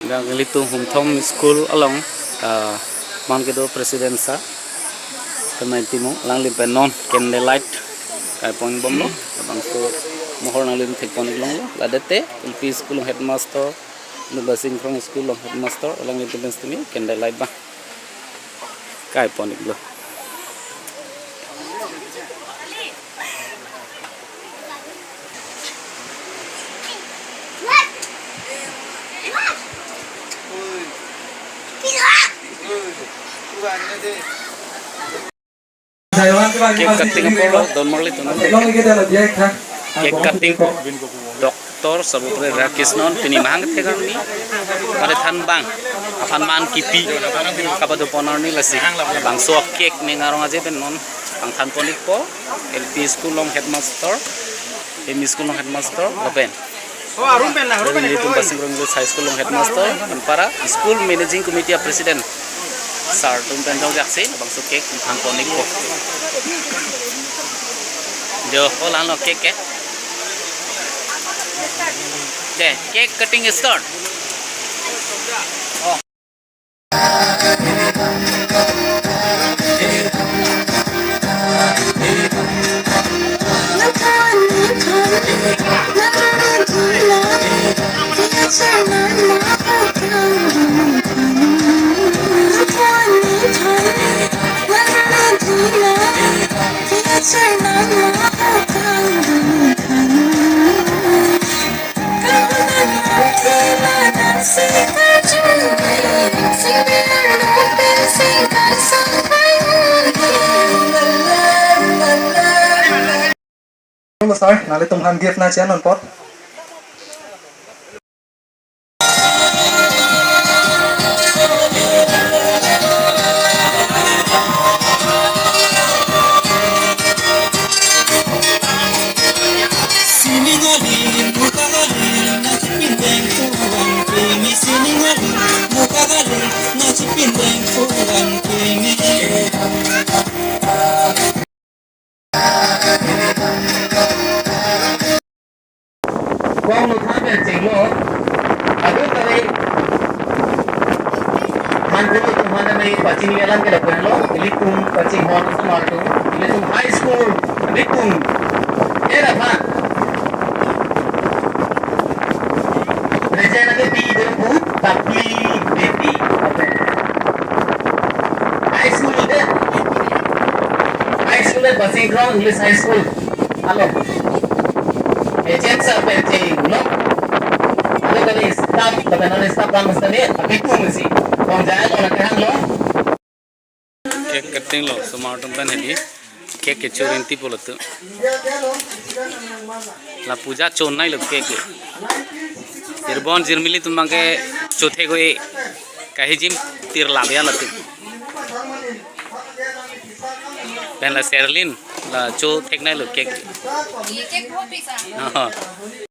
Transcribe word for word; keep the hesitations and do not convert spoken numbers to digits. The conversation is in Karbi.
Dak ilitum Humthom School along, ah, man kedo president sir, kemai timo, alangli pen non candle light kaipon bomlo, labangso mohor nanglitum thekpon iklonglo, ladak te L P school along headmaster, Nubasing Krong school along headmaster, alanglitum pen sitimi candle light abang kaipon iklo. Cake cutting apor lo, don marli, don marli. Cake cutting, Doctor Sarvopalli Radhakrishnan, pini mahang thegarni, mare thanbang aphan man kipi kapadopon arni lasi, bangso cake ning arong aje pen non pangthanpon ikpo, L P school along headmaster, M E school along headmaster, lapen Oh, arum pen na, arum pen. Ilitum Nubasing Krong English High School along headmaster, anpara school managing committee a president sir atum pen jongjaksi, bangso cake pangthanpon ikpo. Jo, oh, la-an lo cake ke. Je, cake cutting start. Oh. Hello, sir. Nanglitum aphan gift nangchenonpo. Kong nuthan pen chenglo, adu kare, man kulo tu mana me pachini alam ke dapat lo, ilitum pachini hon osomar atum, ilitum high school, ilitum, era phan. Present ake pi idur pu, tapi beti, apa? High school itu, high school itu Basing Krong English High School. Hello. Agent sir pen chenglo. Hello, kali staff, kali non staff lang mesti ni, apitu mesti. Kong jaya lo nak hang lo. Cake cutting lo, osomar atum pen hedi. Cake kecho rinti pulo tu. La puja chonai lo cake ke. Irbon jirmili atum abangke chothek-o-e. Kahijim tirlap ya latum. Pen la Serlin la chotheknei lo cake. ये cake बहुत पीसा। Oh.